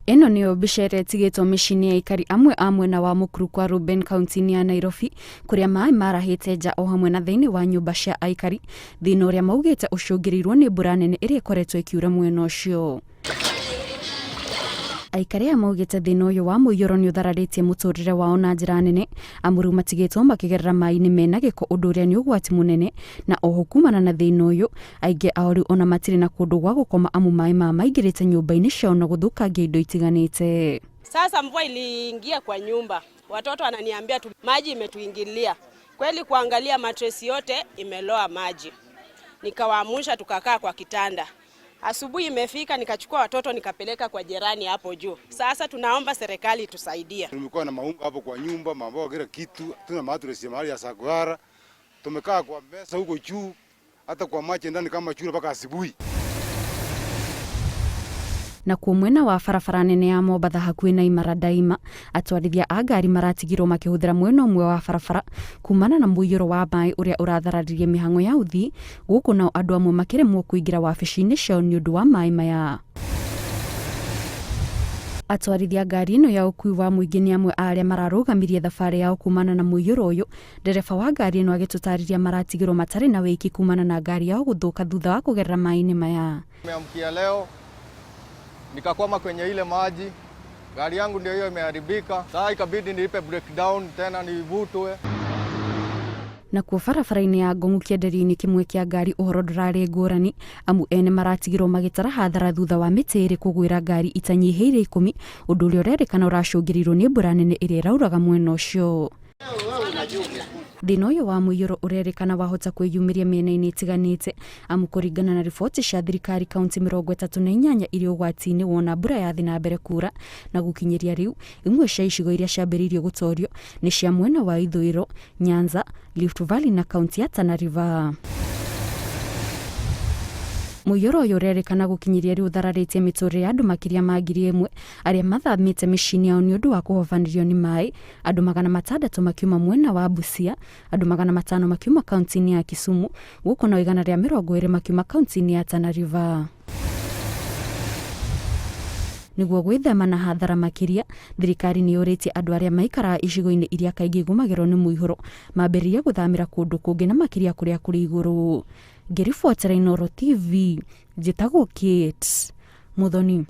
Ĩno nĩyo mbica ĩrĩa ĩtigĩtwo mĩciĩ-inĩ ya aikari amwe a mwena wa Mũkuru kwa Ruben kaunti-inĩ ya Nairobi kũrĩa maĩ marahĩte nja o hamwe na thĩinĩ wa nyũmba cia aikari, thĩna ũrĩa maugĩte ũcũngĩrĩirwo nĩ mbura nene ĩrĩa ĩkoretwo ĩkiura mwena ũcio. Aikari aya maugĩte thĩna ũyũ wa mũiyũro nĩ ũthararĩtie mũtũrĩre wao na njĩra nene amu rĩu matigĩtwo makĩgerera maĩ-inĩ mena gĩko ũndũ ũrĩa nĩ ũgwati mũnene na oho kumana na thĩna ũyũ aingĩ ao rĩu ona matirĩ na kũndũ gwa gũkoma amu maĩ maya maingĩrĩte nyũmba-inĩ ciao na gũthũkangia indo itiganĩte. Sasa mvua iliingia kwa nyumba, watoto wananiambia tu maji imetuingilia. Kweli kuangalia mattress yote imeloa maji, nikawaamusha tukakaa kwa kitanda. Asubuhi imefika, nikachukua watoto nikapeleka kwa jirani hapo juu. Sasa tunaomba serikali itusaidie. Tumekuwa na maunga hapo kwa nyumba, mambo kila kitu, tuna mattress ya mahali ya sakwara. Tumekaa kwa meza huko juu, hata kwa maji ndani kama chura mpaka asubuhi. Nakuo mwena wa barabara nene ya Mombatha hakuhĩ na Imara Daima, atwarithia a ngari maratigirwo makĩhũthĩra mwena ũmwe wa barabara kumana na mũiyũro wa maĩ ũrĩa ũrathararirie mĩhang'o ya ũthii, gũkũ nao andũ amwe makĩremwo kũingĩra wabici-inĩ ciao nĩ ũndũ wa maĩ maya. Atwarithia ngari ĩno ya ũkui wa mũingĩ nĩ amwe a arĩa mararũgamirie thabarĩ yao kumana na mũiyũro ũyũ. Ndereba wa ngari ĩno agĩtũtarĩria maratigirwo matarĩ na wĩki kumana na ngari yao gũthũka thutha wa kũgerera maĩ-inĩ maya. Nimeamkia leo nikakwama kwenye ile maji, gari yangu ndio hiyo imeharibika. Sasa ikabidi niipe breakdown tena nivutwe. Nakuo barabara-inĩ ya Ngong'u kĩenderio-inĩ kĩmwe kĩa ngari ũhoro ndũrarĩ ngũrani amu ene maratigirwo magĩtara hathara thutha wa mĩtĩ ĩrĩ kũgwĩra ngari itanyihĩire 10, ũndũ ũrĩa ũrerĩkana ũracũngĩrĩirio nĩ mbura nene ĩrĩa ĩrauraga mwena ũcio. Thĩna ũyũ wa mũiyũro ũrerĩkana wahota kwĩyumĩria mĩena-inĩ ĩtiganĩte amu kũringana na riboti cia thirikari kaunti 38 irĩ ũgwati-inĩ wona mbura yathiĩ na mbere kura, na gũkinyĩria rĩu imwe cia icigo iria ciambĩrĩirio gũtorio nĩ cia mwena wa ithũĩro, Nyanza, Rift Valley na kaunti ya Tana River. Mũiyũro ũyũ ũrerĩkana gũkinyĩria rĩu ũthararĩtie mĩtũrĩre ya andũ makĩria ma 1000 arĩa mathamĩte mĩciĩ-inĩ yao nĩ ũndũ wa kũhobanĩrio nĩ maĩ, andũ 600 makiuma mwena wa Busia, andũ 500 makiuma kaunti-inĩ ya Kisumu, gũkũ nao 120 makiuma kaunti-inĩ ya Tana River. Nĩguo gwĩthema na hathara makĩria, thirikari nĩ yũrĩtie andũ arĩa maikaraga icigo-inĩ iria kaingĩ igũmagĩrwo nĩ mũihũro mambĩrĩrie gũthamĩra kũndũ kũngĩ na makĩria kũrĩa kũrĩ igũrũ. Ngĩribotera Inooro TV, njĩtagwo Kate Muthoni.